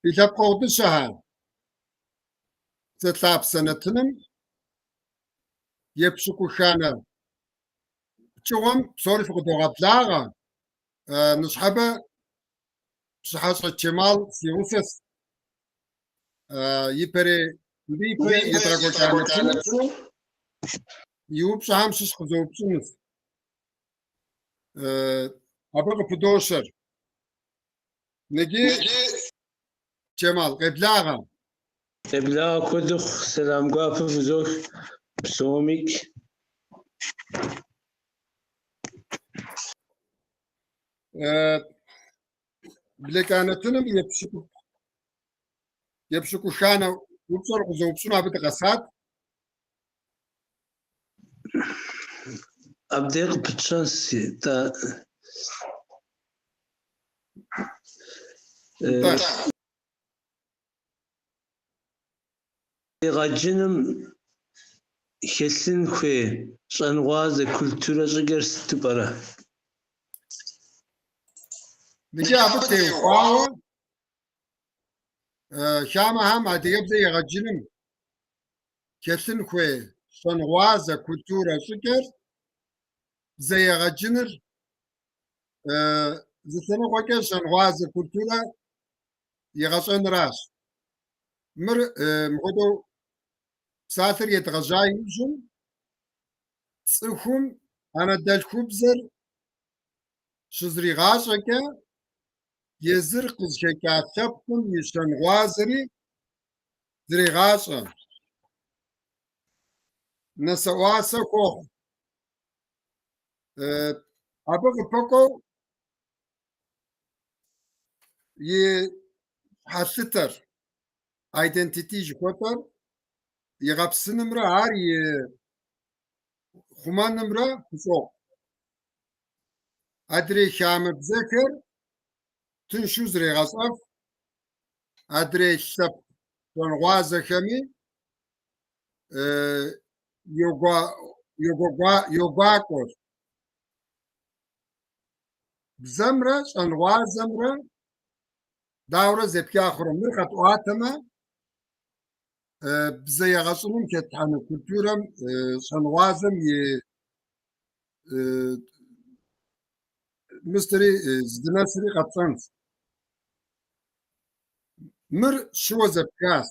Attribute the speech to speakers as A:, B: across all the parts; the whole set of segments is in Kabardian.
A: Ди лъэпкъэгъу дыщэхэр Бзэлъапсэ нэтыным епщыкӏуханэ пычыгъуэм псори фыкъыдогъэблагъэ. Ныщхьэбэ Пщыхьэщӏэ Чемал си гъусэщ. Ипэрей мыбы ипэ едгъэкӏуэкӏа нэтыным и упщӏэхэм щыщ къызэупщӏынущ. Абы къыпыдощэр. Ныджы Чемал, къеблагъэ.
B: Къеблагъэ куэд ухъу, сэлам гуапэ фызох псомикӏ.
A: Блэкӏа нэтыным епщыкӏуханэ упщӏэр къызэупщӏыну абы дыкъэсат.
B: Абдей къыпытщэнщ-тӏэ. Егъэджыным хэлъын хуей щӏэнгъуазэ культурэ щӏыкӏэр сыту пӏэрэ?
A: Иджы абы теухуауэ хамэхэм адыгэбзэ егъэджыным хэлъын хуей щӏэнгъуазэ культурэ щӏыкӏэр бзэ егъэджыныр зы лъэныкъуэкӏэ щӏэнгъуазэ культурэ егъэщӏэныращ. Мыр мыхуэдэу псалъэр едгъэжьа иужьым цӏыхум анэдэлъхубзэр щызригъащӏэкӏэ езыр къызыхэкӏа лъэпкъым и щэнгъуазэри зрегъащӏэ, нэсэӏуасэ хуохъу. Абы къыпэкӏуэу и щхьэлъытэр, identity жыхуэтӏэр, игъэпсынымрэ ар и хъумэнымрэ хущӏокъу. Адрей хамэ бзэхэр тыншу зрегъэщӏэф, адрей лъэпкъ щӏэнгъуазэхэми йогуакӏуэр. Бзэмрэ щӏэнгъуазэмрэ дауэрэ зэпха хъурэ? Мыр къэтӏуатэмэ, бзэ егъэщӏыным хэтлъхьэну культурэм щӏэнгъуазэм и мыстри здынэсри къэтщӏэнщ. Мыр щыуэ зэпхащ.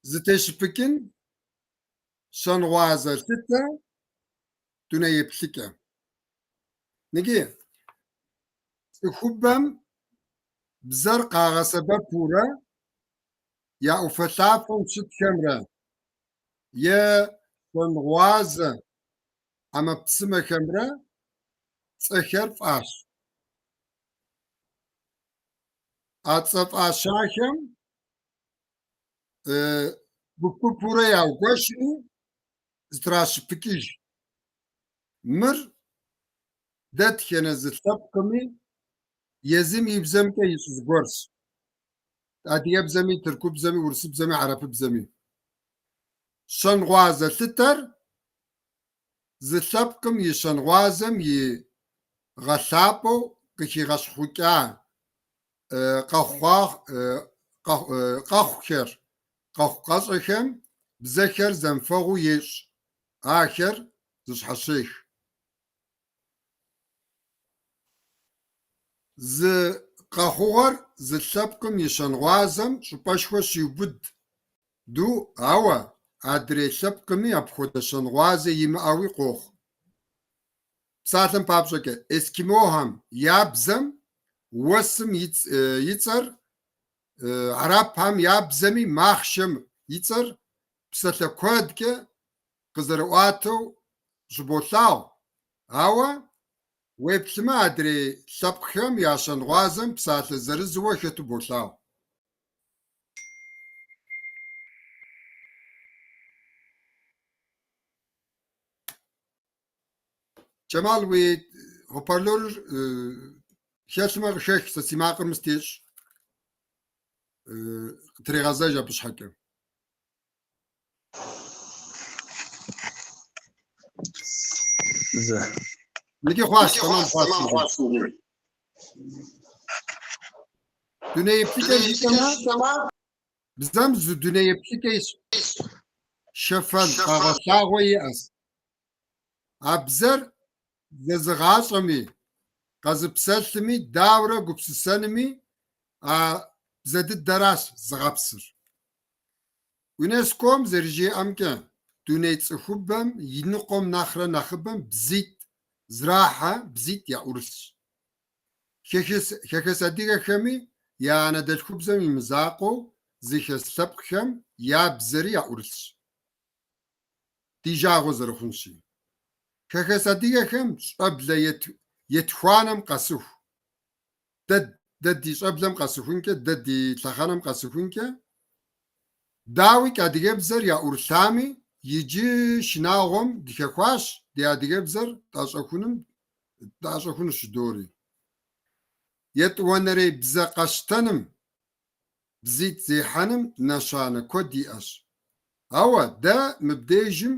A: Зытещыпыкӏын щэнгъуазэ лъытэ дуней еплъыкӏэ. Ныджы, цӏыхубэм бзэр къагъэсэбэпурэ я ӏуфэлъафэм щытхэмрэ е щэнгъуазэ ӏэмэпсымэхэмрэ цӏэхэр фӏащ. А цӏэ фӏащахэм гуп-гупурэ яугуэшри зытращыпыкӏыж. Мыр дэтхэнэ зы лъэпкъми езым и бзэмкӏэ ищӏ зыгуэрщ. Адыгэбзэми, тыркубзэми, урысыбзэми, хьэрыпыбзэми. Щэнгъуазэ лъытэр зы лъэпкъым и щэнгъуазэм и гъэлъапӏэу къыхигъэщхьэхукӏа къэхъухэр, къэхъукъащӏэхэм бзэхэр зэмыфэгъу ещӏ, ахэр зыщхьэщех. Зы къэхъугъэр зы лъэпкъым и щэнгъуазэм щӏыпӏэшхуэ щиубыду, ауэ адрей лъэпкъми апхуэдэ щэнгъуазэ имыӏэуи къохъу. Псалъэм папщӏэкӏэ, эскимохэм я бзэм уэсым и цӏэр, арабхэм я бзэми махъшэм и цӏэр псалъэ куэдкӏэ къызэрыӏуатэу щыболъагъу, ауэ уеплъмэ адрей лъэпкъхэм я щэнгъуазэм псалъэ зырызыуэ хэту болъагъу. Чэмал, уи haut-parleur-р хэлъмэ къыхэх, сэ си макъыр мыстещӏ. Къытрегъэзэж абы щхьэкӏэ.
B: Зэ.
A: Ныджы хъуащ, тэмэм хъуащ. Дуней еплъыкӏэ жытӏэмэ, бзэм зы дуней еплъыкӏэ шэфэл къэгъэлъагъуэ иӏэщ. А бзэр зэзыгъащӏэми, къэзыпсэлъми, дауэрэ гупсысэнми а бзэ дыдэращ зыгъэпсыр. ЮНЕСКО-м зэрыжиӏэмкӏэ, дуней цӏыхубэм и ныкъуэм нэхърэ нэхъыбэм бзитӏ зрахьэ, бзитӏ яӏурылъщ. Хэхэс адыгэхэми я анэдэлъхубзэм и мызакъуэу зыхэс лъэпкъхэм я бзэри яӏурылъщ. Ди жагъуэ зэрыхъунщи, хэхэс адыгэхэм щӏэблэ етхуанэм къэсыху, дэ ди щӏэблэм къэсыхункӏэ, дэ ди лъэхъэнэм къэсыхункӏэ, дауикӏ адыгэбзэр яӏурылъами, иджы шынагъуэм дыхэхуащ ди адыгэбзэр тӏэщӏэхуным, тӏэщӏэхунущ жыдори. Етӏуанэрей бзэ къэщтэным, бзитӏ зехьэным нэщанэ куэд иӏэщ. Ауэ дэ мыбдежым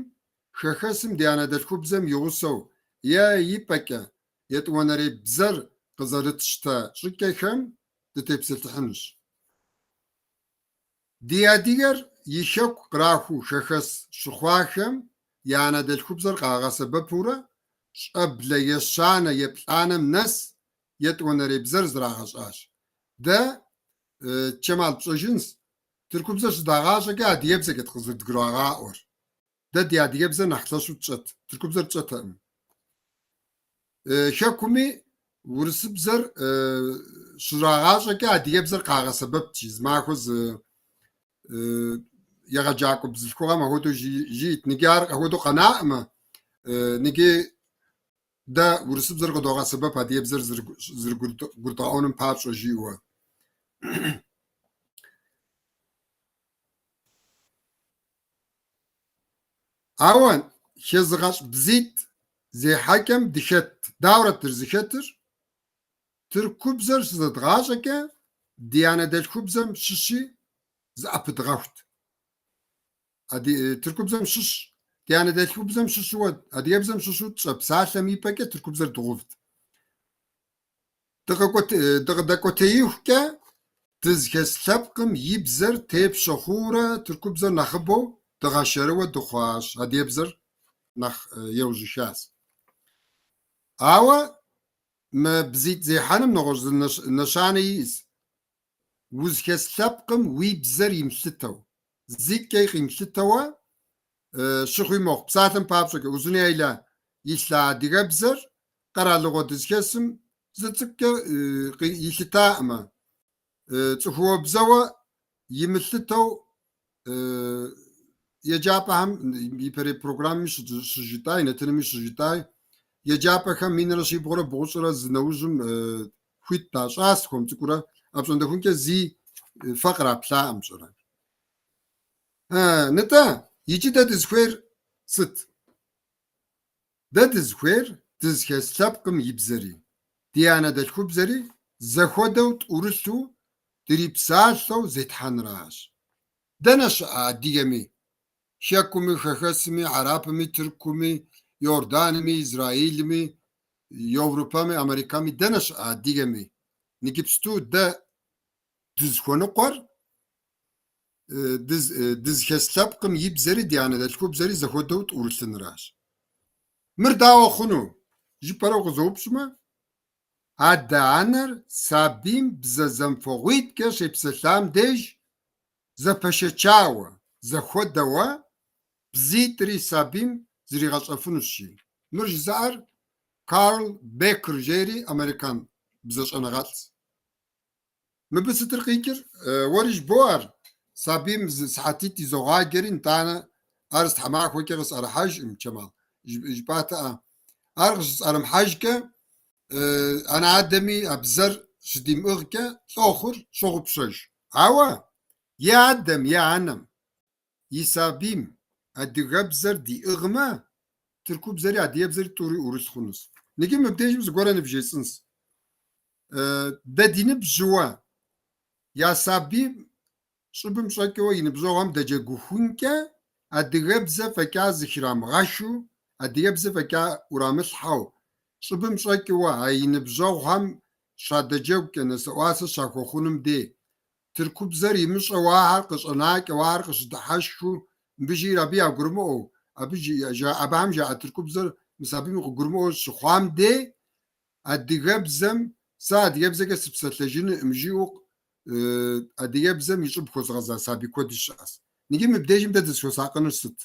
A: хэхэсым ди анэдэлъхубзэм и гъусэу е и пӏэкӏэ етӏуанэрей бзэр къызэрытщтэ щӏыкӏэхэм дытепсэлъыхьынущ. Ди адыгэр и хэку кърахуу хэхэс щыхъуахэм я анэдэлъхубзэр къагъэсэбэпурэ щӏэблэ ещанэ еплӏанэм нэс етӏуанэрей бзэр зрагъэщӏащ. Дэ, Чэмал, пщӏэжынщ, тыркубзэр щыдагъащӏэкӏэ адыгэбзэкӏэт къызэрыдгурагъаӏуэр. Дэ ди адыгэбзэр нэхъ лъэщу тщӏэт, тыркубзэр тщӏэтэкъым. Хэкуми урысыбзэр щрагъащӏэкӏэ адыгэбзэр къагъэсэбэпт, жи, зы махуэ зы егъэджакӏуэ бзылъхугъэм апхуэдэу жиӏэт. Ныджы ар апхуэдэу къэнаӏымэ, ныджы дэ урысыбзэр къыдогъэсэбэп адыгэбзэр зэрыгурыдгъэӏуэным папщӏэ, жиӏэуэ. Ауэ хэзыгъэщӏ бзитӏ зехьэкӏэм дыхэтт. Дауэрэт дызыхэтыр? Тыркубзэр щызэдгъащӏэкӏэ ди анэдэлъхубзэм щыщи зыӏэпыдгъэхут. Тыркубзэм щыщ, ди анэдэлъхубзэм щыщу, адыгэбзэм щыщу тщӏэ псалъэм и пӏэкӏэ тыркубзэр дгъувт. Дыкъыдэкӏуэтеихукӏэ дызыхэс лъэпкъым и бзэр тепщэ хъуурэ тыркубзэр нэхъыбэу дыгъэшэрыуэ дыхъуащ, адыгэбзэр нэхъ еужьыхащ. Ауэ мы бзитӏ зехьэным нэгъуэщӏ зы нэщанэ иӏэщ. Узыхэс лъэпкъым уи бзэр имылъытэу, зыкӏэ къимылъытэуэ щыхъуи мэхъу. Псалъэм папщӏэкӏэ, Узуняйла илъа адыгэбзэр къэралыгъуэ дызыхэсым зы цӏыкӏукӏэ илъытаӏымэ, цӏыхугъуэбзэуэ имылъытэу еджапӏэхэм ипэрей программэми щыжытӏай, нэтынми щыжытӏай, еджапӏэхэм минрэ щибгъурэ бгъущӏрэ зы нэужьым хуит дащӏащ хуэм цӏыкӏурэ, апщӏондэхункӏэ зи фэ къраплъаӏым, пщӏэрэ. Нтӏэ, иджы дэ дызыхуейр сыт? Дэ дызыхуейр дызыхэс лъэпкъым и бзэри, ди анэдэлъхубзэри зэхуэдэу тӏурылъу, дрипсалъэу зетхьэнращ. Дэнэ щыӏэ адыгэми, хэкуми, хэхэсми, Хьэрапми, Тыркуми, Иорданми, Израилми, Европэми, Америкэми, дэнэ щыӏэ адыгэми, иджыпсту дэ дызыхуэныкъуэр дызыхэс лъэпкъым и бзэри ди анэдэлъхубзэри зэхуэдэу тӏурылъынращ. Мыр дауэ хъуну? жыпӏэрэ укъызэупщӏмэ, адэ-анэр сабийм бзэ зэмыфэгъуитӏкӏэ щепсэлъам деж зэпэшэчауэ, зэхуэдэуэ бзитӏри сабийм зригъэщӏэфынущ, жи. Мыр жызыӏэр Карл Беккер жери американ бзэщӏэныгъэлӏщ. Мыбы сытыр къикӏыр? Уэри жыбоӏэр, сабийм зы сыхьэтитӏ изогъаджэри, нтӏанэ ар зы тхьэмахуэкӏэ къысӏэрыхьэжкъым, Чэмал, жыпӏатэӏэ. Ар къыщысӏэрымыхьэжкӏэ, анэ-адэми а бзэр щыдимыӏыгъкӏэ лӏо хъур щогъупщэж. Ауэ е адэм, е анэм и сабийм адыгэбзэр диӏыгъмэ, тыркубзэри адыгэбзэри тӏури ӏурылъ хъунущ. Ныджы мыбдежым зыгуэрэ нывжесӏынщ. Дэ ди ныбжьыуэ я сабийм щӏыбым щӏэкӏыуэ и ныбжьэгъуэм дэджэгухункӏэ адыгэбзэ фӏэкӏа зыхрамыгъэшу, адыгэбзэ фӏэкӏа ӏурамылъхьэу, щӏыбым щӏэкӏыуэ а и ныбжьэгъухэм щадэджэгукӏэ, нэсэӏуасэ щахуэхъунум дей, тыркубзэр имыщӏэу ахэр къыщӏэнакӏэу, ахэр къыщыдыхьэшхыу, мыбы жиӏэр абы ягурымыӏуэу, абы абыхэм жаӏэ тыркубзэр мы сабийм къыгурымыӏуэу щыхъуам дей, адыгэбзэм, сэ адыгэбзэкӏэ сыпсэлъэжынукъым жиӏэу адыгэбзэм и щӏыб хуэзыгъэза сабий куэди щыӏэщ. Иджы мыбдежым дэ дызыхуэсакъынур сыт?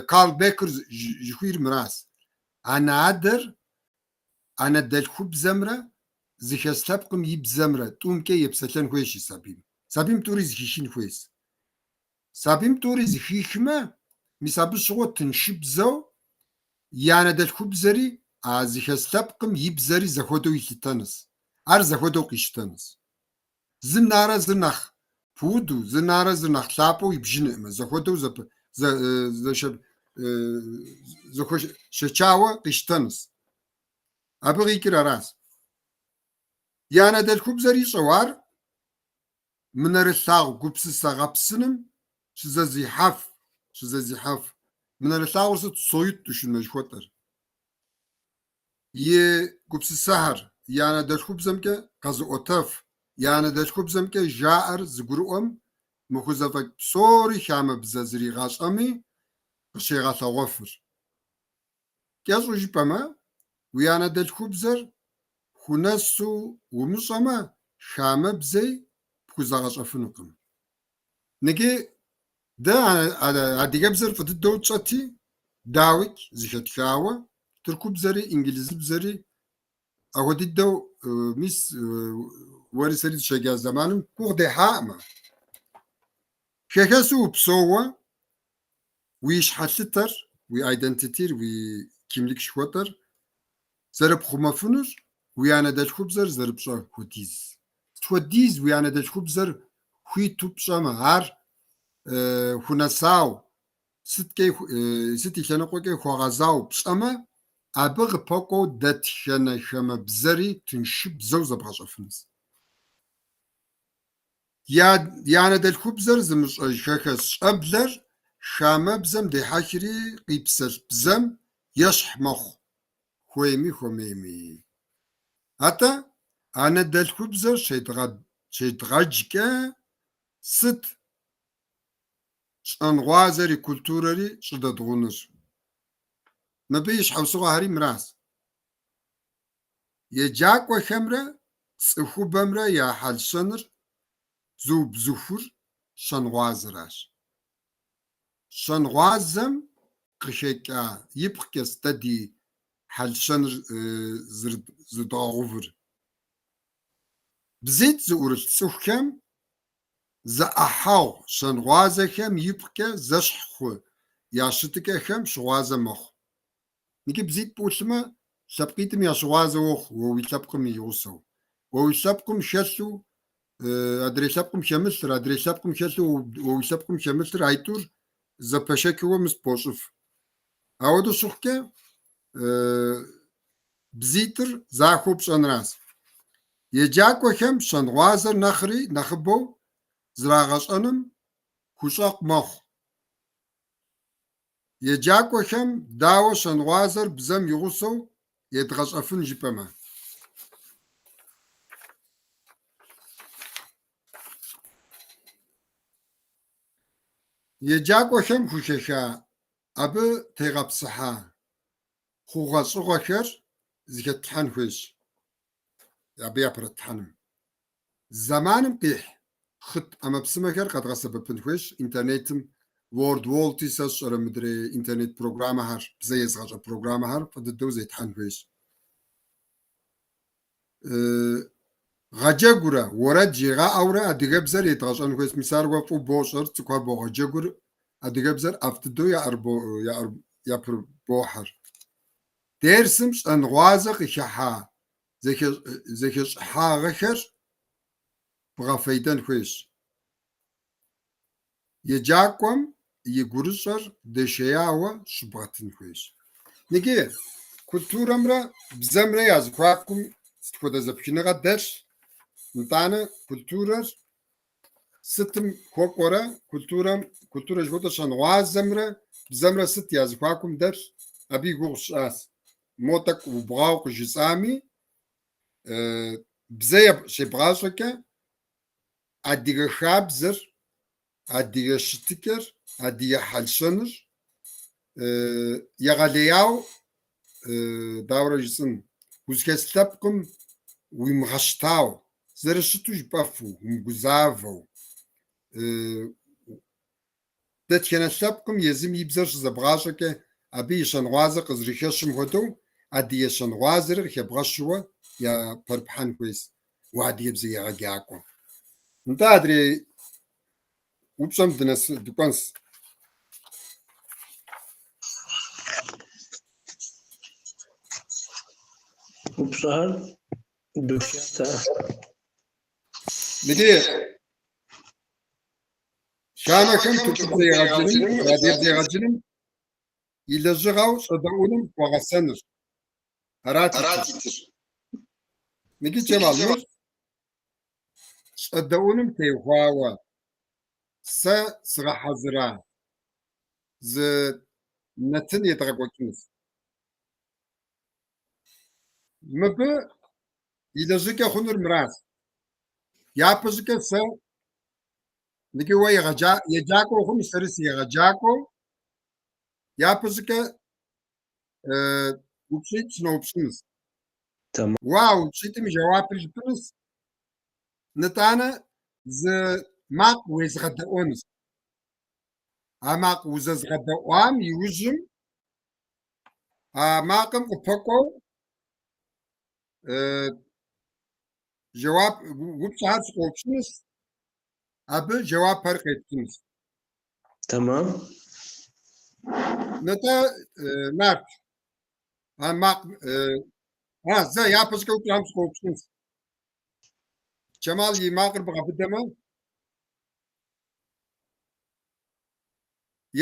A: Карл Беккер жыхуиӏэр мыращ. Анэ-адэр анэдэлъхубзэмрэ зыхэс лъэпкъым и бзэмрэ тӏумкӏэ епсэлъэн хуейщ и сабийм. Сабийм тӏури зыхихын хуейщ. Сабийм тӏури зыхихмэ, мис абы щыгъуэ тыншыбзэу и анэдэлъхубзэри а зыхэс лъэпкъым и бзэри зэхуэдэу илъытэнущ. Ар зэхуэдэу къищтэнущ. Зым нэрэ зыр нэхъ пуду, зым нэрэ зыр нэхъ лъапӏэу ибжынукъым, зэхуэдэу зэхуэшэчауэ къищтэнущ. Абы къикӏыр аращ. И анэдэлъхубзэр ищӏэу ар мынэрылъагъу гупсысэ гъэпсыным щызэзихьэф, щызэзихьэф. Мынэрылъагъур сыт? Soyut düşünme жыхуэтӏэр. И гупсысэхэр и анэдэлъхубзэмкӏэ къэзыӏуэтэф, и анэдэлъхубзэмкӏэ жаӏэр зыгурыӏуэм мыхузэфӏэкӏ псори хамэбзэ зригъэщӏэми къыщегъэлъэгъуэфыр. Кӏэщӏу жыпӏэмэ, уи анэдэлъхубзэр хунэсу умыщӏэмэ, хамэбзэи пхузэгъэщӏэфынукъым. Ныджы дэ адыгэбзэр фӏы дыдэу тщӏэти, дауикӏ, зыхэтхауэ, тыркубзэри инджылызыбзэри ахуэдэ дыдэу, мис, уэри сэри дыщеджа зэманым гугъу дехьаӏымэ. Хэхэсу упсэууэ уи щхьэлъытэр, уи identity р, уи kimlik жыхуэтӏэр зэрыпхъумэфынур уи анэдэлъхубзэр зэрыпщӏэ хуэдиз. Сыт хуэдиз уи анэдэлъхубзэр хуиту пщӏэмэ, ар хунэсау, сыткӏэ, сыт и лъэныкъуэкӏэ хуэгъэзау пщӏэмэ, абы къыпэкӏуэу дэтхэнэ хамэбзэри тыншыбзэу зэбгъэщӏэфынущ. И анэдэлъхубзэр зымыщӏэж хэхэс щӏэблэр хамэбзэм дехьэхри къипсэлъ бзэм ещхь мэхъу, хуейми хуэмейми. Атӏэ, анэдэлъхубзэр щедгъэджкӏэ сыт щӏэнгъуазэри культурэри щӏыдэдгъунур? Мыбы и щхьэусыгъуэхэри мыращ. Еджакӏуэхэмрэ цӏыхубэмрэ я хьэл-щэныр зыубзыхур щэнгъуазэращ. Щэнгъуазэм къыхэкӏа ипкъкӏэщ дэ ди хьэл-щэныр зыдгъэгъувыр. Бзитӏ зыӏурылъ цӏыхухэм зэӏыхьэгъу щэнгъуазэхэм ипкъкӏэ зэщхь хъу я щытыкӏэхэм щыгъуазэ мэхъу. Иджы бзитӏ пӏулъмэ, лъэпкъитӏым я щыгъуазэ уохъу уэ уи лъэпкъым и гъусэу. Уэ уи лъэпкъым хэлъу адрей лъэпкъым хэмылъыр, адрей лъэпкъым хэлъу уэ уи лъэпкъым хэмылъыр айтӏур зэпэшэчыуэ мыс бощӏыф. Ауэдэу щыхъукӏэ, бзитӏыр захуэу пщӏэнращ. Еджакӏуэхэм щэнгъуазэр нэхъри нэхъыбэу зрагъэщӏэным хущӏэкъу мэхъу. Еджакӏуэхэм дауэ щэнгъуазэр бзэм и гъусэу едгъэщӏэфын жыпӏэмэ. Еджакӏуэхэм хухэха абы тегъэпсыхьа хъугъэ-щӏыгъуэхэр зыхэтлъхьэн хуейщ абы япэрытлъхьэным. Зэманым къихь хъыт ӏэмэпсымэхэр къэдгъэсэбэпын хуейщ интернетым, Wordwall-ти сэ сщӏэрэ мыдрей интернет программэхэр, бзэ езыгъэщӏэ программэхэр фӏы дыдэу зетхьэн хуейщ. Гъэджэгурэ, уэрэд жегъэӏэурэ адыгэбзэр едгъэщӏэн хуейщ. Мис ар уэ фӏыуэ бощӏэр, цӏыкӏухэр богъэджэгур, адыгэбзэр ӏэфӏ дыдэу яӏэрыбохьэр. Дерсым щӏэнгъуазэ къыхыхьа зэхэщӏыхьагъэхэр бгъэфейдэн хуейщ. Еджакӏуэм и гурыщӏэр дэшеяуэ щыбгъэтын хуейщ. Иджы культурэмрэ бзэмрэ я зэхуакум сыт хуэдэ зэпхыныгъэ дэлъ? Нтӏанэ культурэр сытым хуэкӏуэрэ, культурэм, культурэ жыхуэтӏэ щэнгъуазэмрэ бзэмрэ сыт я зэхуакум дэлъ? Абы и гугъу сщӏащ. Мо тӏэкӏу убгъуауэ къыжысӏами. Бзэ щебгъащӏэкӏэ адыгэ хабзэр, адыгэ щытыкӏэр, адыгэ хьэл-щэныр егъэлеяуэ, дауэрэ жысӏэн, узыхэс лъэпкъым уимыгъэщтауэ, зэрыщыту жыпӏэфу, умыгузавэу, дэтхэнэ лъэпкъым езым и бзэр щызэбгъащӏэкӏэ абы и щэнгъуазэр къызэрыхэщым хуэдэу, адыгэ щэнгъуазэри къыхэбгъэщыуэ япэрыпхьэн хуейщ уадыгэбзэ егъэджакӏуэм. Нтӏэ, адрей упщӏэм дыкӏуэнщ.
B: Упщӏэхэр духата.
A: Иджы хамэхэм тыркубзэ егъэджыным, адыгэбзэ егъэджыным и лэжьыгъэу щӏэдэӏуным хуэгъэсэныр. Арат итыр. Иджы, Чэмал, мыр щӏэдэӏуным теухуауэ сэ сыгъэхьэзыра зы нэтын едгъэкӏуэкӏынущ. Мыбы и лэжьыкӏэ хъунур мыращ. Япэщӏыкӏэ сэ иджы уэ еджакӏуэ ухъунущ, сэри сыегъэджакӏуэу. Япэщӏыкӏэ упщӏитӏ сыноупщӏынущ. Уэ а упщӏитӏым и жэуапыр жыпӏынущ. Нытӏанэ зы макъ уезгъэдэӏуэнущ. А макъ узэзгъэдэӏуам иужьым а макъым къыпэкӏуэу жэуап упщӏэхэр сыкъоупщӏынущ, абы жэуапхэр къептынущ.
B: Тэмэм.
A: Нтӏэ, Нарт, а макъ, зэ япэщӏыкӏэ упщӏэхэм сыкъоупщӏынщ. Чэмал и макъыр бгъэбыдэмэ,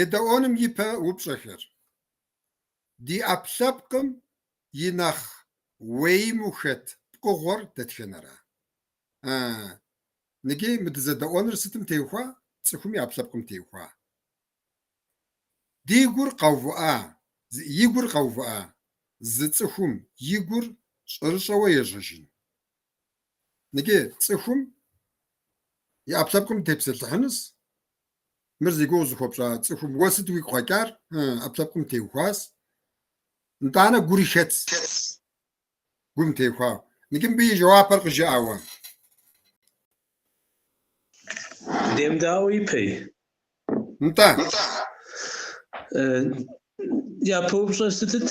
A: едэӏуэным ипэ упщӏэхэр. Ди ӏэпкълъэпкъым и нэхъ уэиму хэт пкъыгъуэр дэтхэнэра? Ныджы мы дызэдэӏуэныр сытым теухуа? Цӏыхум и ӏэпкълъэпкъым теухуа. Ди гур къэувыӏа, и гур къэувыӏа, зы цӏыхум и гур щӏэрыщӏэуэ ежьэжын. Ныджы цӏыхум и ӏэпкълъэпкъым тепсэлъыхьынущ, мыр зи гугъу зыхуэпщӏа цӏыхум уэ сыт уигу къэкӏар? ӏэпкълъэпкъым теухуащ. Нтӏанэ гури хэтщ. Гум теухуауэ. Ныджы мыбы и жэуапыр къыжыӏэ уэ.
B: Демыдаӏуэ ипэй.
A: Нтӏэ.
B: Япэ упщӏэр сытыт?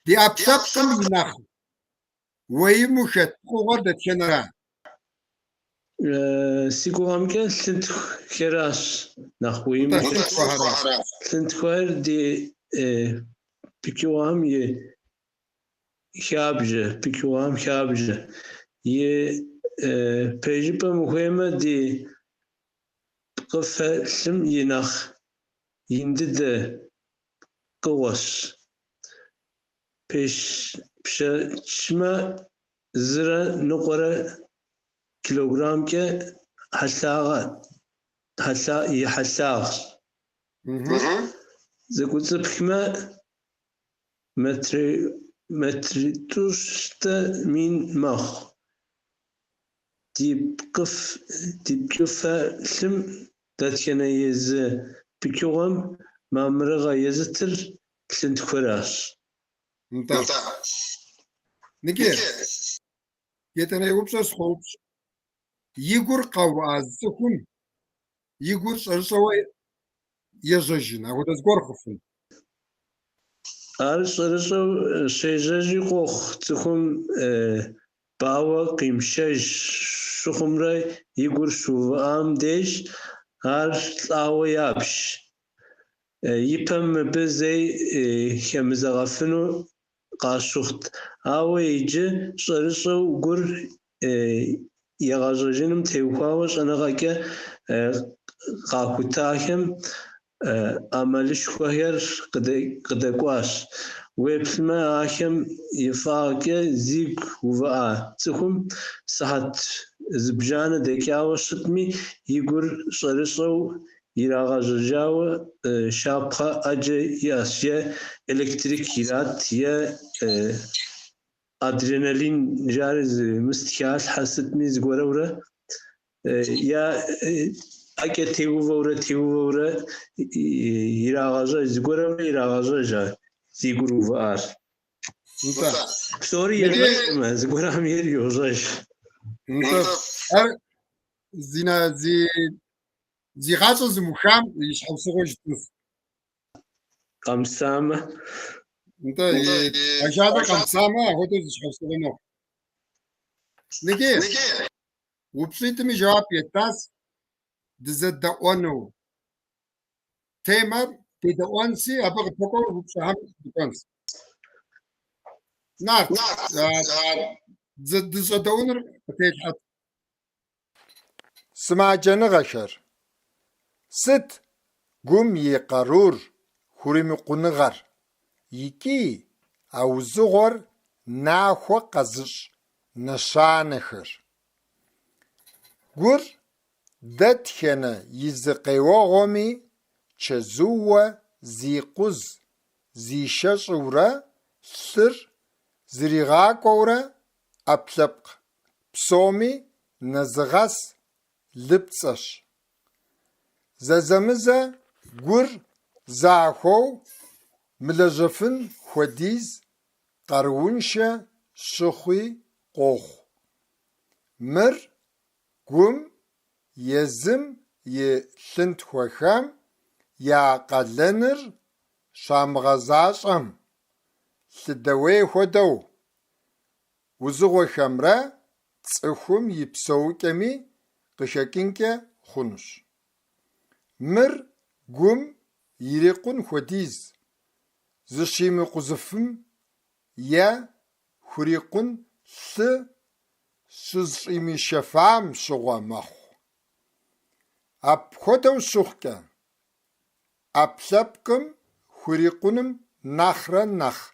A: Ди ӏэпкълъэпкъым и нэхъ уэиму хэт пкъыгъуэр дэтхэнэра?
B: Си гугъэмкӏэ лъынтхуэхэращ нэхъ уэиму
A: Нтӏэ,
B: хэт.
A: лъынтхуэхэращ.
B: Лъынтхуэхэр ди пычыгъуэм и хабжэ, пычыгъуэм хабжэ. И пэжыпӏэм ухуеймэ, ди пкъыфэлъым и нэхъ ин дыдэ пкъыгъуэщ. Пшэчмэ, 1.5 килограммкӏэ и хьэлъагъщ. Зэкӏуэцӏыпхмэ, метритӏущэ мин мэхъу. Ди пкъыфэлъым дэтхэнэ и зы пычыгъуэм мамырыгъэ езытыр лъынтхуэращ.
A: Нтӏэ. Ныджы, етӏанэ упщӏэр сыкъоупщӏ. И гур къэувыӏа зы цӏыхум и гур щӏэрыщӏэуэ ежьэжын, апхуэдэ зыгуэр хъуфын?
B: Ар щӏэрыщӏэу щежьэжи къохъу цӏыхум бауэ къимышэж щыхъумрэ и гур щыувыӏам деж ар лӏауэ ябж. Ипэм мыбы зэи хэмызэгъэфыну къащыхъут, ауэ иджы щӏэрыщӏэу гур егъэжьэжыным теухуауэ щӏэныгъэкӏэ къахутахэм ӏэмалышхуэхэр къыдэкӏуащ. Уеплъмэ, ахэм и фӏагъкӏэ зигу увыӏа цӏыхум сыхьэт зыбжанэ дэкӏауэ щытми, и гур щӏэрыщӏэу ирагъэжьэжауэ щапхъэ ӏэджэ иӏэщ, е электрик ират, е Адреналин жари зы мыст халъхьэ сытми зыгуэрэурэ я ӏэкӏэ теувэурэ теувэурэ ирагъэщӏэж, зыгуэрэурэ ирагъэщӏэж ар зи гур увыӏар.
A: Нтӏэ.
B: Псори ещӏэжмэ, зыгуэрхэм ейр йощӏэж.
A: Нтӏэ. Ар зи зи зи гъащӏэ зымыухам и щхьэусыгъуэу жытӏынщ.
B: Къэмысамэ.
A: Нтӏэ, и ажалыр къэмысамэ, апхуэдэу зы щхьэусыгъуэ мэхъу. Ныджы, упщӏитӏми жэуап еттащ дызэдэӏуэну темэр дедэӏуэнси, абы къыпэкӏуэу упщӏэхэм дыкӏуэнщ. Нарт, дызыщӏэдэӏунур къытелъхьэт. Сымаджэныгъэхэр. Сыт гум и къарур хуримыкъуныгъэр икӏи а узыгъуэр нахуэ къэзыщӏ нэщанэхэр? Гур дэтхэнэ и зы къеуэгъуэми чэзууэ зикъуз зишэщӏыурэ лъыр зригъакӏуэурэ ӏэпкълъэпкъ псоми нэзыгъэс лыпцӏэщ. Зэзэмызэ гур захуэу мылэжьэфын хуэдиз къарууншэ щыхъуи къохъу. Мыр гум езым и лъынтхуэхэм я къалэныр щамыгъэзащӏэм, лъыдэуей хуэдэу, узыгъуэхэмрэ цӏыхум и псэукӏэми къыхэкӏынкӏэ хъунущ. Мыр гум ирикъун хуэдиз зыщимыкъузыфым е хурикъун лъы щызыщӏимышэфам щыгъуэ мэхъу. Апхуэдэу щыхъукӏэ, ӏэпкълъэпкъым хурикъуным нэхърэ нэхъ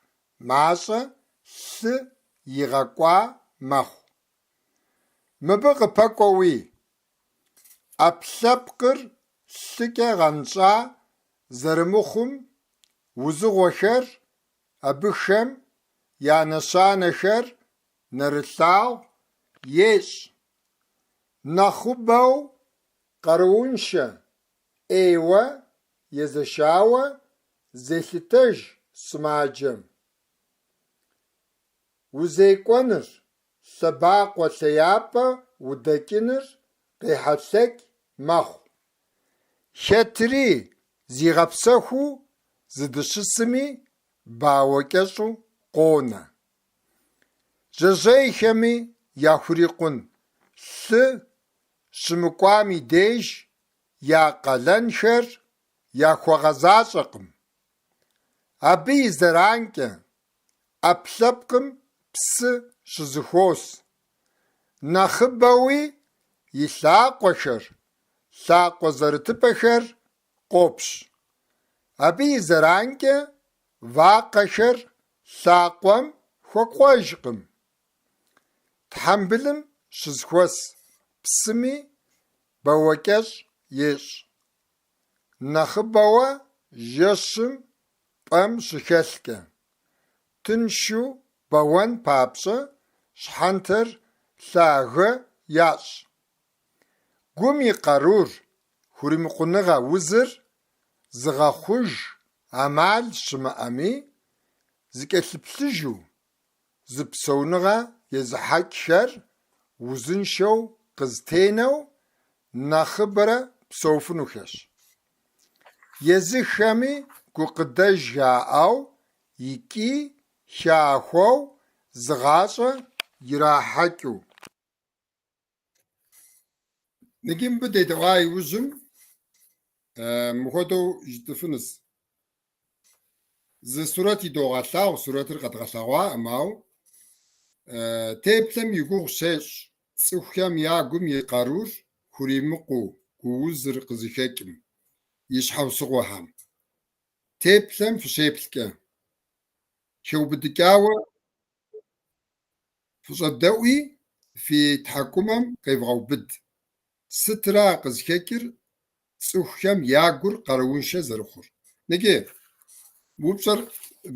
A: мащӏэ лъы игъэкӏуа мэхъу. Мыбы къыпэкӏуэуи, ӏэпкълъэпкъыр лъыкӏэ гъэнщӏа зэрымыхъум узыгъуэхэр, абыхэм я нэщанэхэр нэрылъагъу ещӏ. Нэхъыбэу къарууншэ, ӏейуэ езэшауэ зелъытэж сымаджэм. Узекӏуэныр, лъэбакъуэ лъеяпӏэ удэкӏыныр къехьэлъэкӏ мэхъу. Хэтри зигъэпсэхуу зыдыщысми бауэкӏэщӏу къонэ. Жьэжьейхэми яхурикъун лъы щымыкӏуам и деж я къалэнхэр яхуэгъэзащӏэкъым. Абы и зэранкӏэ ӏэпкълъэпкъым псы щызэхуос. Нэхъыбэуи и лъакъуэхэр, лъакъуэ зэрытыпӏэхэр къопщ. Абы и зэранкӏэ вакъэхэр лъакъуэм хуэкӏуэжкъым. Тхьэмбылым щызэхуэс псыми бауэкӏэщӏ ещӏ. Нэхъыбэуэ жэщым пӏэм щыхэлъкӏэ, тыншу бэуэн папщӏэ щхьэнтэр лъагэ ящӏ. Гум и къарур хуримыкъуныгъэ узыр зыгъэхъуж ӏэмал щымыӏэми, зыкӏэлъыплъыжу зы псэуныгъэ езыхьэкӏхэр узыншэу къызэтенэу нэхъыбэрэ псэуфынухэщ. Езыхэми гукъыдэж яӏэу икӏи хахуэу зы гъащӏэ ирахьэкӏыу. Ныджы мыбы дедэӏуа иужьым мыхуэдэу жытӏыфынущ. Зы сурэт идогъэлъагъу, сурэтыр къэдгъэлъэгъуаӏым, ауэ теплъэм и гугъу щещӏ цӏыхухэм я гум и къарур хуримыкъуу гуузыр къызыхэкӏым и щхьэусыгъуэхэм. Теплъэм фыщеплъкӏэ, хэубыдыкӏауэ фыщӏэдэӏуи фи тхьэкӏумэм къевгъэубыд. Сытра къызыхэкӏыр цӏыхухэм я гур къарууншэ зэрыхъур? Ныджы, упщӏэр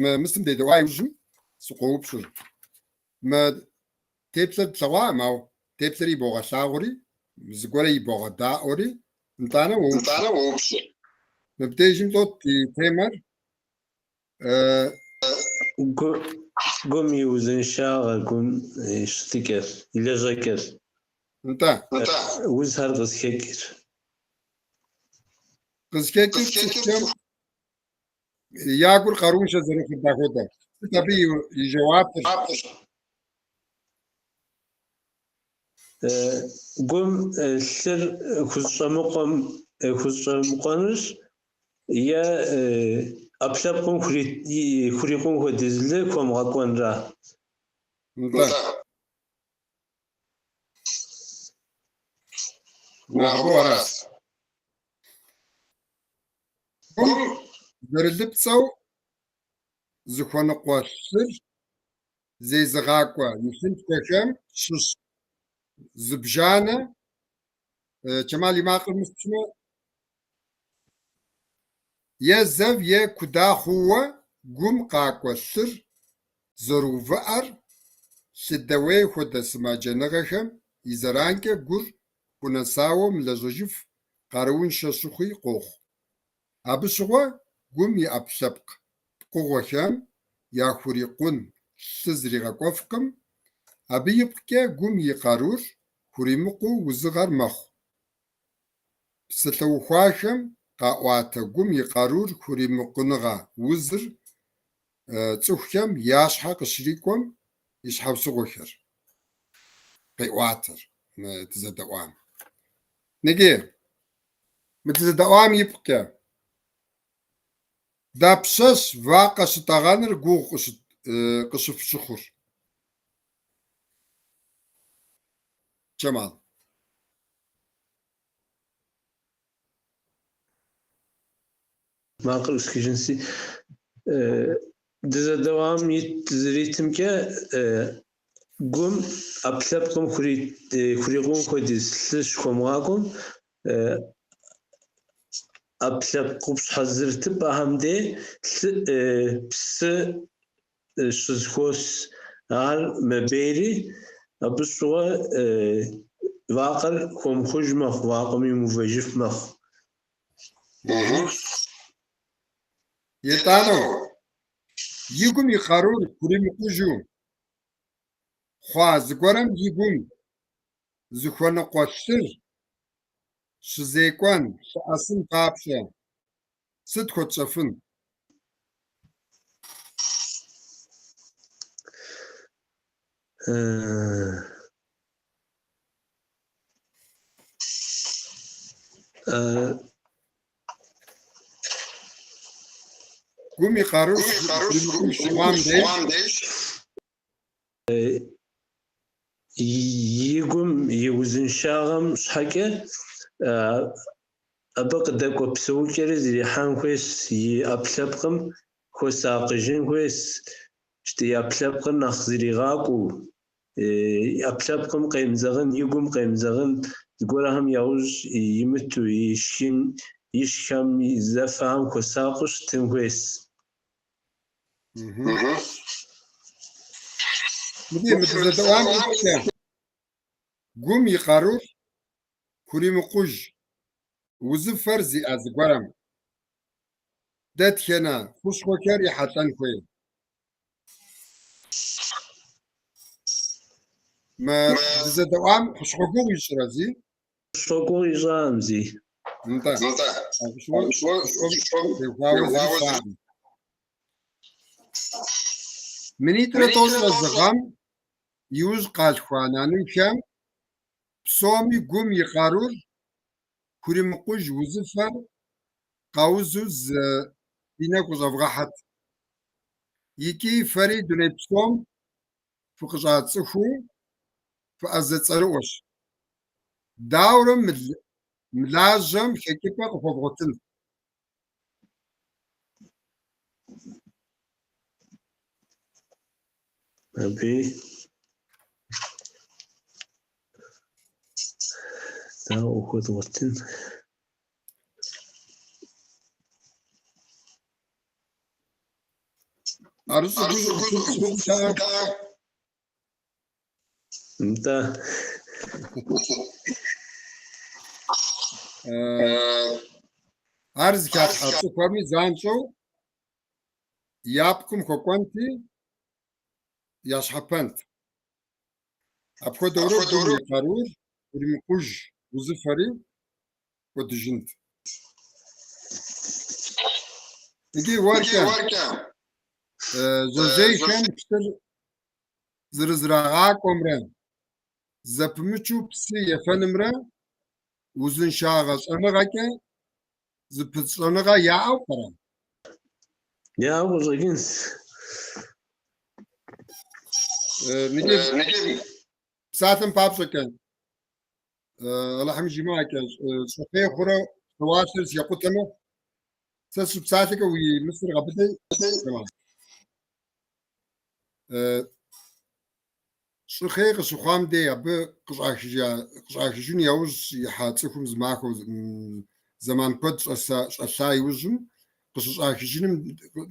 A: мы мыстым дедэӏуа иужьым сыкъоупщӏыр. Мы теплъэр тлъэгъуакъым, ауэ теплъэри ибогъэлъагъури, зыгуэрэ ибогъэдаӏуэри, нтӏанэ уоупщӏ. Мыбдежым лӏот ди темэр?
B: Гум и узыншагъэр, гум и щытыкӏэр, и лэжьэкӏэр.
A: Нтӏэ.
B: Узхэр къызыхэкӏыр.
A: Къызыхэкӏыр цӏыхухэм я гур къарууншэ зэрыхъур дахуэдэ. Сыт абы и жэуапыр?
B: Гум лъыр хущӏэмыкъуэм, хущӏэмыкъуэнырщ е ӏэпкълъэпкъым хурикъун хуэдиз лы хуэмыгъэкӏуэнра.
A: Нтӏэ. Нэхъыбэу аращ. Гум зэрылыпцӏэу зыхуэныкъуэ лъыр зезыгъакӏуэ и лъынтхуэхэм щыщ зыбжанэ, Чэмал и макъыр мыспщмэ, е зэв е куда хъууэ гум къакӏуэ лъыр зэрыувыӏэр, лъыдэуей хуэдэ сымаджэныгъэхэм и зэранкӏэ гур хунэсауэ мылэжьэжыф, къарууншэ щыхъуи къохъу. Абы щыгъуэ гум и ӏэпкълъэпкъ пкъыгъуэхэм яхурикъун лъы зригъэкӏуэфкъым, абы ипкъкӏэ гум и къарур хуримыкъуу узыгъэр мэхъу. Псалъэухахэм къаӏуатэ гум и къарур хуримыкъуныгъэ узыр цӏыхухэм я щхьэ къыщрикӏуэм и щхьэусыгъуэхэр къеӏуатэр мы дызэдэӏуам. Ныджы, мы дызэдэӏуам ипкъкӏэ дапщэщ вакъэ щытӏэгъэныр гугъу къыщыфщыхъур? Чэмал.
B: Макъыр ӏусхыжынси. Дызэдэӏуам ит зэритымкӏэ, гум ӏэпкълъэпкъым хурикъун хуэдиз лъы щыхуэмыгъакӏуэм, ӏэпкълъэпкъ къупщхьэ зэрытыпӏэхэм дей лъы псы щызэхуос. Ар мэбейри, абы щыгъуэ вакъэр хуэмыхъуж мэхъу, вакъэм имыувэжыф мэхъу.
A: Етӏанэу, и гум и къарур хуримыкъужу хъуа зыгуэрым и гум зыхуэныкъуэ лъыр щызекӏуэн, лъэӏэсын папщӏэ сыт хуэтщӏэфын? Гум и къарур хуримыкъуж щыхъуам деж.
B: И гум и узыншагъэм щхьэкӏэ абы къыдэкӏуэ псэукӏэри зэрихьэн хуейщ, и ӏэпкълъэпкъым хуэсакъыжын хуейщ, и ӏэпкълъэпкъыр нэхъ зригъакӏуэу, и ӏэпкълъэпкъым къемызэгъын, и гум къемызэгъын зыгуэрхэм яужь имыту, ишххэм, зэфэхэм хуэсакъыу щытын хуейщ.
A: Мыдей мы дызэдэӏуам ипкъкӏэ гум и къарур хуримыкъуж узыфэр зиӏэ зыгуэрым дэтхэнэ хущхъуэхэр ехьэлӏэн хуей? Мы дызэдэӏуам хущхъуэ гугъу ищӏрэ зи?
B: Хущхъуэ гугъу ищӏакъым зи.
A: Нтӏэ. Хущхъуэм теухуауэ зыри жаӏакъым. Минитӏрэ тӏощӏрэ зы гъэм иужь къалъхуа нанухэм псоми гум и къарур хуримыкъуж узыфэр къаузу зы фи нэгу къыщӏэвгъэхьэт. Икӏи фэри дуней псом фыкъыщӏацӏыхуу фыӏэзэ цӏэрыӏуэщ. Дауэрэ мылажьэм хэкӏыпӏэ къыхуэвгъуэтын?
B: Абы дауэ къыхуэдгъуэтын?
A: ӏэрыщӏу гур щӏыхъукӏэ.
B: Нтӏэ.
A: Ар зыхалъхьа цӏыхухэми занщӏэу я пкъым хуэкӏуэнти, ящхьэпэнт. Апхуэдэурэ гум и къарур хуримыкъуж узыфэри кӏуэдыжынт. Иджы уэркӏэ жьэжьейхэм лъыр зэрызэрагъакӏуэмрэ зэпымычу псы ефэнымрэ узыншагъэ щӏэныгъэкӏэ зыпыщӏэныгъэ яӏэу пӏэрэ?
B: Яӏэу къыщӏэкӏынщ.
A: Иджы псалъэм папщӏэкӏэ, Алыхьым жимыӏэкӏэ, щӏыхъей хъурэ псэуалъэр зэхэкъутэмэ, сэ сыщыпсалъэкӏэ уи мысыр гъэбыдэ. Щӏыхъей къыщыхъуам дей абы къыщӏахыжа, къыщӏахыжыну яужь ихьа цӏыхум зы махуэ зэман куэд щӏэса, щӏэлъа иужьым къыщыщӏахыжыным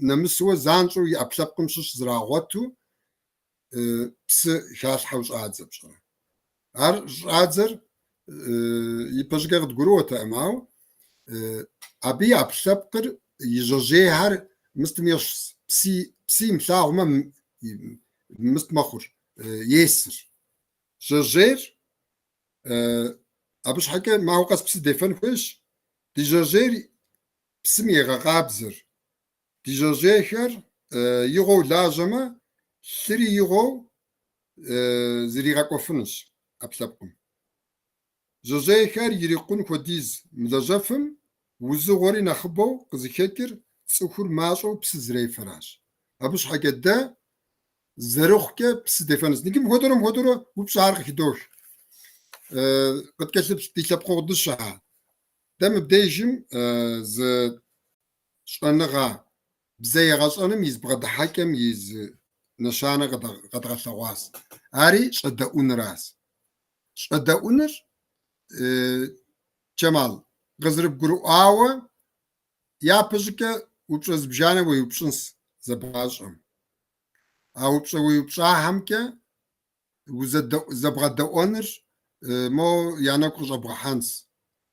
A: нэмысуэ занщӏэу и ӏэпкълъэпкъым щыщ зэрагъуэту псы халъхьэу щӏадзэ, пщӏэрэ. Ар щӏадзэр ипэщӏыкӏэ къыдгурыӏуэтэкъым, ауэ абы и ӏэпкълъэпкъыр и жьэжьейхэр мыстым ещхьщ, псы, псы имылъагъумэ мыст мэхъур, есыр. Жьэжьейр абы щхьэкӏэ махуэ къэс псы дефэн хуейщ. Ди жьэжьейр псым егъэкъабзэр. Ди жьэжьейхэр игъуэу лажьэмэ, лъыри игъуэу зэригъэкӏуэфынущ ӏэпкълъэпкъым. Жьэжьейхэр ирикъун хуэдиз мылэжьэфым, узыгъуэри нэхъыбэу къызыхэкӏыр цӏыхур мащӏэу псы зэрефэращ. Абы щхьэкӏэ дэ зэрыхъукӏэ псы дефэнущ. Иджы мыпхуэдэурэ мыпхуэдэурэ упщӏэхэр къыхыдох. Къыткӏэлъыплъ ди лъэпкъэгъу дыщэхэр. Дэ мыбдежым зы щӏэныгъэ бзэ егъэщӏэным и зы бгъэдыхьэкӏэм и зы нэщанэ къэдгъэлъэгъуащ. Ари щӏэдэӏуныращ. Щӏэдэӏуныр, Чэмал, къызэрыбгурыӏуауэ, япэщӏыкӏэ упщӏэ зыбжанэ уеупщӏынщ зэбгъащӏэм. А упщӏэ уеупщӏахэмкӏэ зэбгъэдэӏуэныр мо я нэгу къыщӏэбгъэхьэнщ.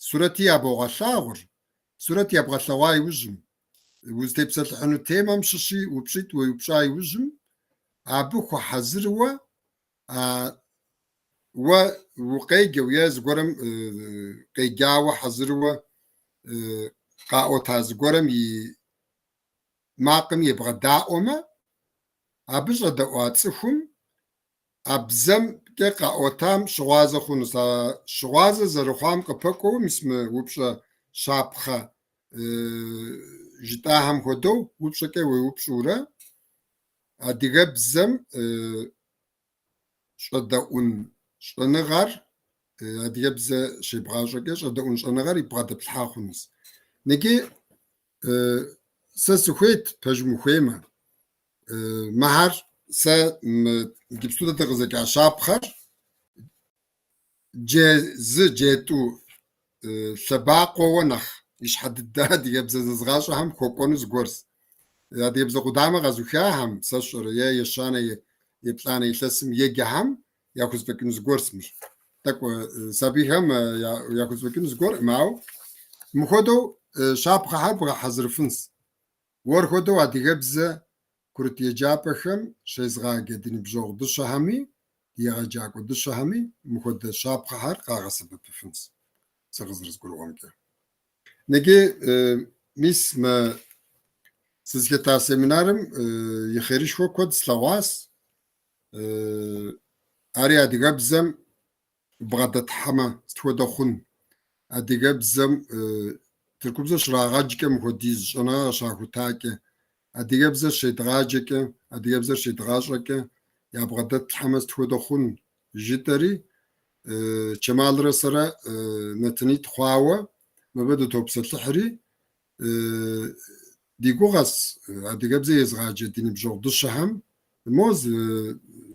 A: Сурэти ябогъэлъагъур, сурэт ябгъэлъэгъуа иужьым, узытепсэлъыхьыну темэм щыщи упщӏитӏ уеупщӏа иужьым, абы хуэхьэзыруэ а уэ укъеджэу е зыгуэрым къеджауэ хьэзыруэ къаӏуэта зыгуэрым и макъым ебгъэдаӏуэмэ, абы щӏэдэӏуа цӏыхум а бзэмкӏэ къаӏуэтам щыгъуазэ хъунущ. А щыгъуазэ зэрыхъуам къыпэкӏуэу мис мы упщӏэ щапхъэ жытӏахэм хуэдэу упщӏэкӏэ уеупщӏурэ адыгэбзэм щӏэдэӏун щӏэныгъэр, адыгэбзэ щебгъащӏэкӏэ щӏэдэӏун щӏэныгъэр бгъэдэплъхьа хъунущ. Ныджы сэ сыхуейт, пэжым ухуеймэ, мыхэр сэ мы иджыпсту дэ дыкъызэджа щапхъэр Джэ зы, джэ тӏу лъэбакъуэуэ нэхъ ищхьэ дыдэ адыгэбзэ зэзыгъащӏэхэм хуэкӏуэну зыгуэрщ. Адыгэбзэ къудамэ къэзухахэм, сэ сщӏэрэ, е ещанэ, еплӏанэ илъэсым еджэхэм яхузэфӏэкӏыну зыгуэрщ мыр. Тӏэкӏу сабийхэм яхузэфӏэкӏыну зыгуэркъым, ауэ мыхуэдэу щапхъэхэр бгъэхьэзырыфынщ. Уэр хуэдэу адыгэбзэ курыт еджапӏэхэм щезыгъаджэ ди ныбжьэгъу дыщэхэми, ди егъэджакӏуэ дыщэхэми мыхуэдэ щапхъэхэр къагъэсэбэпыфынщ, сэ къызэрызгурыӏуэмкӏэ. Ныджы мис мы сызыхэта семинарым и хъерышхуэ куэд слъэгъуащ. Ари адыгэбзэм бгъэдэтхьэмэ, сыт хуэдэ хъун? Адыгэбзэм тыркубзэ щрагъэджкӏэ мыхуэдиз щӏэныгъэ къыщахутакӏэ, адыгэбзэр щедгъаджэкӏэ, адыгэбзэр щедгъащӏэкӏэ ябгъэдэтлъхьэмэ, сыт хуэдэ хъун? жытӏэри, Чэмалрэ сэрэ нэтынитӏ хъуауэ мыбы дытопсэлъыхьри, ди гугъэс адыгэбзэ езыгъаджэ ди ныбжьэгъу дыщэхэм мо зы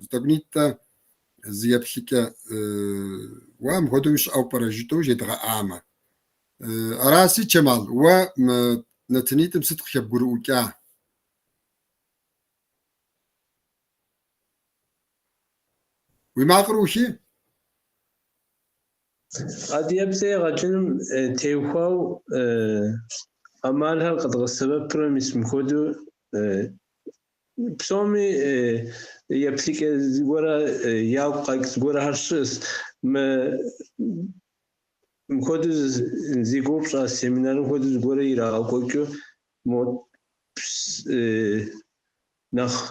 A: тӏэкӏунитӏэ зы еплъыкӏэ уа мыхуэдэуи щыӏэу пӏэрэ жытӏэу жедгъэӏамэ. Араси, Чэмал, уэ мы нэтынитӏым сыт къыхэбгурыӏукӏа? Уи макъыр ухи?
B: Адыгэбзэ егъэджыным теухуау ӏэмалхэр къэдгъэсэбэпурэ мис мыпхуэдэу псоми еплъыкӏэ зыгуэрэ ягу къэкӏ зыгуэрхэр щыӏэщ. Мы мыпхуэдэу зи гугъу пщӏа семинарым хуэдэу зыгуэрэ ирагъэкӏуэкӏыу мо нэхъ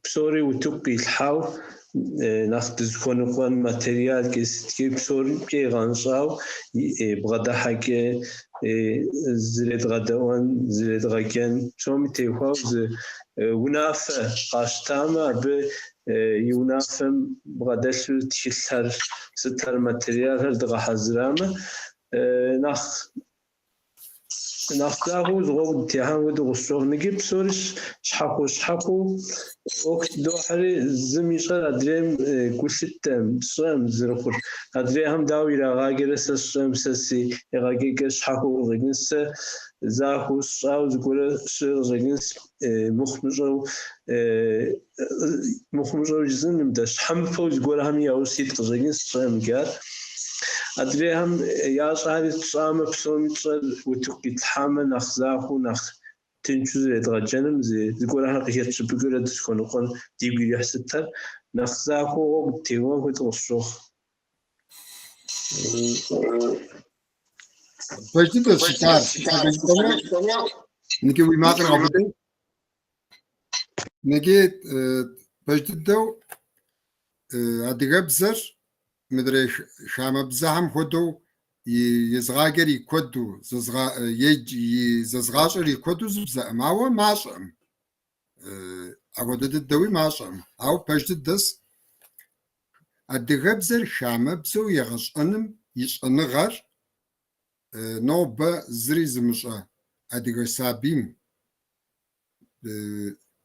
B: псори утыку къилъхьау, нэхъ дызыхуэныкъуэн материалкӏэ сыткӏи псорикӏэ гъэнщӏау бгъэдыхьэкӏэ зредгъэдэӏуэн, зредгъэджэн псоми теухуау зы унафэ къащтамэ, абы и унафэм бгъэдэлъу тхылъхэр, сытхэр, материалхэр дгъэхьэзырамэ, нэхъ Нэхъ захуэу зы гъуэгу дытехьэн хуэдэу къысщохъу. Иджы псори щхьэхуэ-щхьэхуэу ӏуэху дохьэри, зым ищӏэр адрейм гу лъыттэм, сщӏэм зэрыхъур. Адрейхэм дауэ ирагъаджэрэ сэ сщӏэм, сэ си егъэджэкӏэр щхьэхуэу къыщӏэкӏынщ, сэ захуэу сщӏауэ зыгуэрэ щыӏэ къыщӏэкӏынщ, мыхъумыщӏэу мыхъумыщӏэу жысӏэнкъым дэ, щхьэмыпэу зыгуэрхэми яужь сит къыщӏэкӏынщ, сщӏэм иджы ар. Адрейхэм ящӏари тщӏамэ, псоми тщӏэр утыку къитлъхьамэ, нэхъ захуэу, нэхъ тыншу зэредгъэджэным, зыгуэрхэр къыхэтщыпыкӏыурэ дызыхуэныкъуэн дигу ирихь сытхэр, нэхъ захуэу гъуэгу дытеувэн хуэдэу къысщохъу.
A: Пэж дыдэщ жыпӏар. Ныджы уи макъыр гъэбыдэ. Ныджы пэж дыдэу адыгэбзэр мыдрей хамэбзэхэм хуэдэу езыгъаджэр и куэду, зэзыгъащӏэр и куэду зы бзэкъым, ауэ мащӏэкъым. Апхуэдэ дыдэуи мащӏэкъым. Ауэ пэж дыдэщ, адыгэбзэр хамэбзэу егъэщӏэным и щӏэныгъэр нобэ зыри зымыщӏэ адыгэ сабийм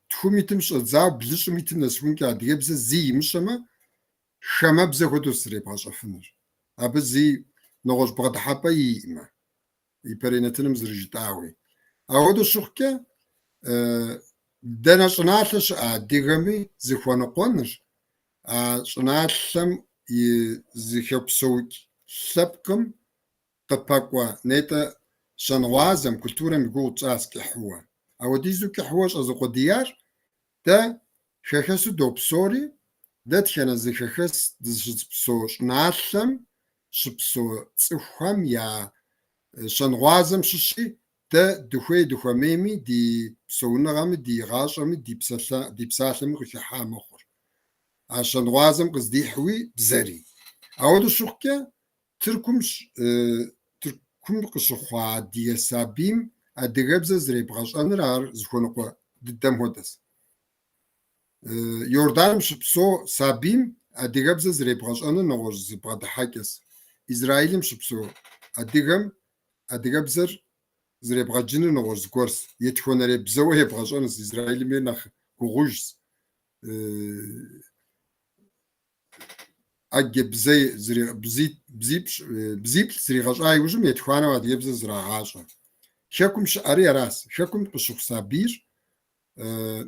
A: тхум итым щӏэдзауэ блыщӏым итым нэсыхункӏэ адыгэбзэ зи имыщӏэмэ, хамэбзэ хуэдэу зэребгъэщӏэфынур. Абы зи нэгъуэщӏ бгъэдыхьэпӏэ иӏэмэ, ипэрей нэтыным зэрыжытӏауи. Апхуэдэу щыхъукӏэ, дэнэ щӏыналъэ щыӏэ адыгэми зыхуэныкъуэныр, а щӏыналъэм и зыхэпсэукӏ лъэпкъым къыпэкӏуэ нетӏэ щэнгъуазэм, культурэм и гугъу тщӏащ кӏыхьыуэ. Ауэдизу кӏыхьыуэ щӏэзукъуэдияр дэ хэхэсу допсэури, дэтхэнэ зы хэхэс дызыщыпсэу щӏыналъэм щыпсэу цӏыхухэм я щэнгъуазэм щыщи дэ дыхуей дыхуэмейми, ди псэуныгъэми, ди гъащӏэми, ди псалъэми къыхыхьа мэхъур. А щэнгъуазэм къыздихьуи бзэри. Ауэдэу щыхъукӏэ, Тыркум Тыркум къыщыхъуа адыгэ сабийм адыгэбзэ зэребгъэщӏэныр ар зыхуэныкъуэ дыдэм хуэдэщ. Иорданым щыпсэу сабийм адыгэбзэ зэребгъэщӏэныр нэгъуэщӏ зы бгъэдыхьэкӏэщ. Израилым щыпсэу адыгэм адыгэбзэр зэребгъэджыныр нэгъуэщӏ зыгуэрщ. Етхуанэрей бзэуэ ебгъэщӏэнущ, Израилым ейр нэхъ гугъужщ. ӏэджэ бзэ бзиплӏ зригъэщӏа иужьым етхуанэу адыгэбзэ зрагъащӏэ. Хэкум щыӏэри аращ. Хэкум къыщыхъу сабийр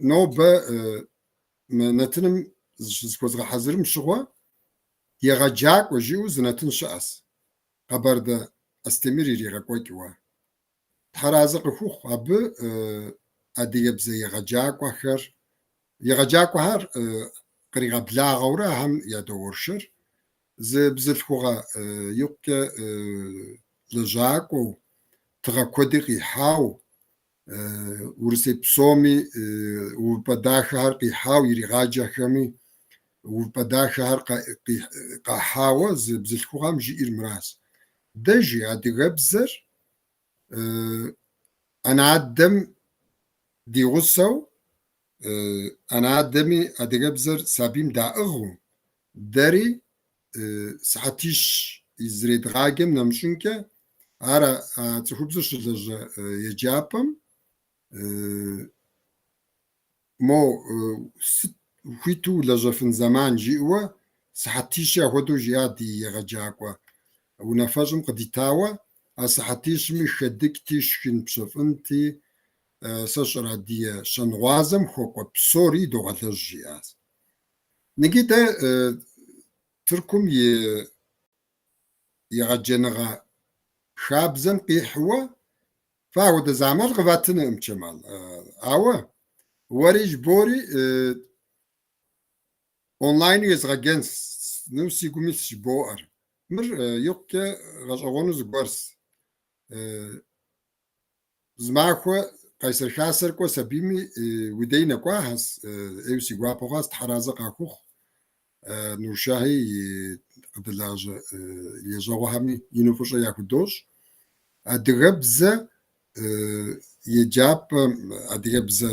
A: нобэ мы нэтыным зыщызыхуэзгъэхьэзырым щыгъуэ егъэджакӏуэ жиӏэу зы нэтын щыӏэщ, Къэбардэ Астемыр иригъэкӏуэкӏыуэ. Тхьэразэ къыхухъу абы адыгэбзэ егъэджакӏуэхэр, егъэджакӏуэхэр къригъэблагъэурэ ахэм ядоуэршэр. Зы бзылъхугъэ икъукӏэ лэжьакӏуэу, тыгъэ куэди къихьау, Урысей псоми увыпӏэ дахэхэр къихьау, иригъаджэхэми увыпӏэ дахэхэр къахьауэ зы бзылъхугъэм жиӏэр мыращ. Дэ жи адыгэбзэр анэ-адэм ди гъусэу, анэ-адэми адыгэбзэр сабийм даӏыгъыу, дэри сыхьэтищ зэредгъаджэм нэмыщӏынкӏэ, ар а цӏыхубзыр щылэжьэ еджапӏэм мо сыт хуиту улэжьэфын зэман жиӏэуэ сыхьэтищи апхуэдэу жиӏа ди егъэджакӏуэ унафэщӏым къыдитауэ, а сыхьэтищми хэдыкӏти, шхын пщэфӏынти, сэ сщӏэрэ адыгэ щэнгъуазэм хуэкӏуэ псори идогъэлэжь жиӏащ. Ныджы дэ Тыркум и егъэджэныгъэ хабзэм къихьуэ фэ апхуэдэ зы амал къыватынукъым, Чэмал. Ауэ уэри жыбори онлайну езгъэджэну си гум илъщ жыбоӏэр. Мыр икъукӏэ гъэщӏэгъуэну зыгуэрщ. Зы махуэ Къайсэр Хасэр кӏуэ сабийми уи дей нэкӏуахэщ, ӏейуэ си гуапэ хъуащ, Тхьэразэ къахухъу. Нуршахи и къыдэлажьэ лэжьэгъухэми ину фӏыщӏэ яхудощӏ. Адыгэбзэ еджапӏэм, адыгэбзэ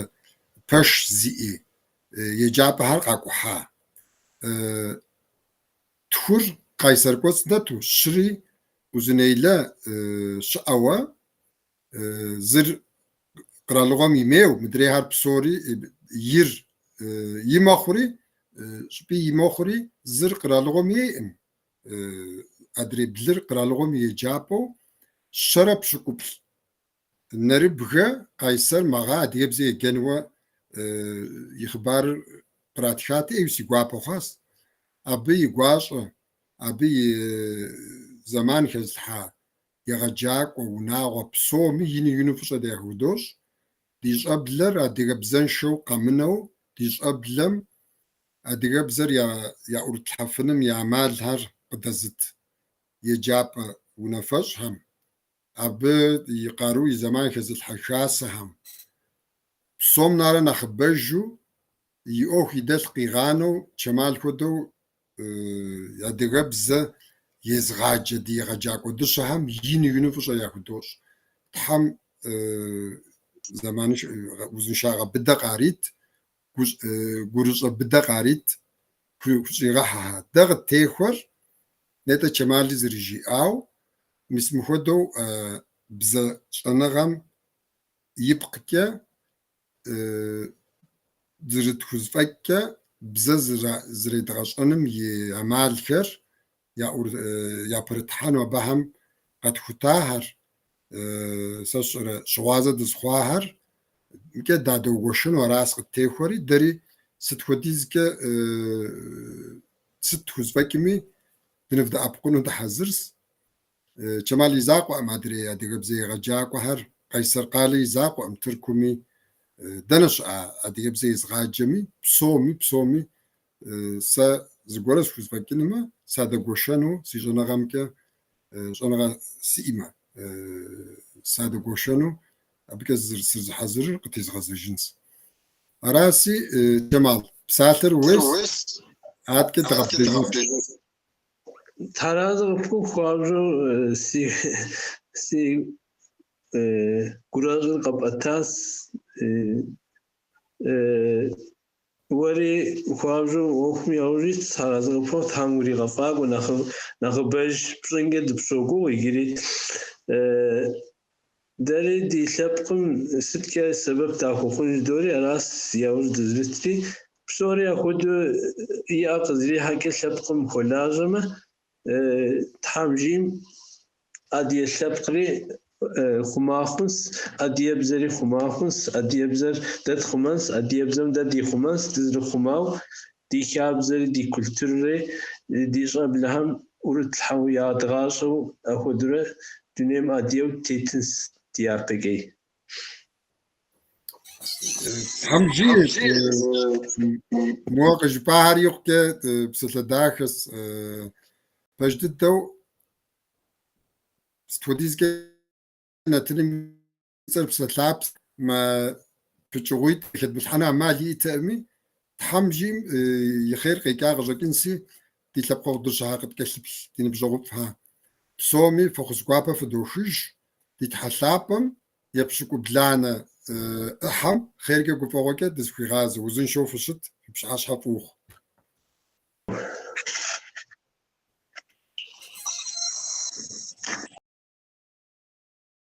A: пэш зиӏэ еджапӏэхэр къакӏухьа. Тхур Къайсэр кӏуэцӏ дэту, щыри Узунейлэ щыӏэуэ, зыр къэралыгъуэм имейуэ, мыдрейхэр псори ир и мэхъури, щӏыпӏи и мэхъури, зыр къэралыгъуэм ейкъым, адрей блыр къэралыгъуэм и еджапӏэу 170 нэрыбгэ Къайсэр мэгъэ адыгэбзэ еджэнуэ и хъыбарыр къратхати, ӏейуэ си гуапэ хъуащ. Абы и гуащӏэ, абы и зэман хэзылъхьа егъэджакӏуэ, унагъуэ псоми ину-ину фӏыщӏэ яхудощӏ. Ди щӏэблэр адыгэбзэншэу къэмынэу, ди щӏэблэм адыгэбзэр яӏурытлъхьэфыным и амалхэр къыдэзыт еджапӏэ унафэщӏхэм, абы и къару и зэман хэзылъхьэ хасэхэм, псом нэрэ нэхъыбэжу и ӏуэху и дэлъ къигъанэу Чэмал хуэдэу адыгэбзэ езыгъаджэ ди егъэджакӏуэ дыщэхэм ину-ину фӏыщӏэ яхудощӏ. Тхьэм зэманыш узыншагъэ быдэ къарит, гурыщӏэ быдэ къарит, хущӏигъэхьэхэ. Дэ къыттехуэр, нетӏэ Чэмали зэрыжиӏау, мис мыхуэдэу бзэ щӏэныгъэм ипкъкӏэ зэрытхузэфӏэкӏкӏэ бзэ зэредгъэщӏэным и амалхэр япэрытхьэну абыхэм къэтхутахэр, сэ сщӏэрэ щыгъуазэ дызыхъуахэр мкӏэ дадэгуэшыну аращ къыттехуэри, дэри сыт хуэдизкӏэ сыт тхузэфӏэкӏми дынывдэӏэпыкъуну дыхьэзырщ. Чэмал и закъуэкъым адрей адыгэбзэ егъэджакӏуэхэр, Къайсэр къалэ и закъуэкъым, Тыркуми, дэнэ щыӏэ адыгэбзэ езыгъаджэми, псоми, псоми сэ зыгуэрэ схузэфӏэкӏынумэ, садэгуэшэну си щӏэныгъэмкӏэ, щӏэныгъэ сиӏэмэ, садэгуэшэну абыкӏэ сызэрыхьэзырыр къытезгъэзэжынщ. Араси, Чэмал, псалъэр ууейщ, адэкӏэ дыгъэбдэжынщ.
B: Тхьэразэ къыпхухъу хуабжьу си гуращӏэр къэпӏэтащ. Уэри хуабжьу ӏуэхум яужь итщ, Тхьэразэ къыпхухъу, Тхьэм уригъэфӏакӏуэ, нэхъыбэж пщӏынкӏэ дыпщогугъ иджыри. Дэри ди лъэпкъым сыткӏэ сэбэп дахуэхъун жыдори, аращ яужь дызэрытри. Псори апхуэдэу и ӏэ къызэрихьэкӏэ лъэпкъым хуэлажьэмэ, Тхьэм жиӏэм адыгэ лъэпкъри хъума хъунщ, адыгэбзэри хъума хъунщ, адыгэбзэр дэ тхъумэнщ, адыгэбзэм дэ дихъумэнщ, дызэрыхъумау ди хабзэри, ди культурэри ди щӏэблэхэм ӏурытлъхьэу ядгъащӏэу апхуэдэурэ дунейм адыгэу тетынщ дяпэкӏи.
A: Тхьэм жиӏэ, моуэ къыжыпӏахэр икъукӏэ псалъэ дахэщ. Пэж дыдэу сыт хуэдизкӏэ нэтыным и цӏэр псалъапс мы пычыгъуитӏ хэдмылъхьэну ӏэмал иӏэтэкъыми, Тхьэм жиӏэм и хъер къекӏа къыщӏэкӏынси, ди лъэпкъэгъу дыщэхьэ къыткӏэлъыплъ ди ныбжьэгъуфӏхэ. Псоми фӏэхъус гуапэ фыдохыж, ди Тхьэ лъапӏэм епщыкӏубланэ ӏыхьэм хъеркӏэ гуфӏэгъуэкӏэ дызыхуигъазэ. Узыншэу фыщыт, фи пщыхьэщхьэ фӏы ухъу.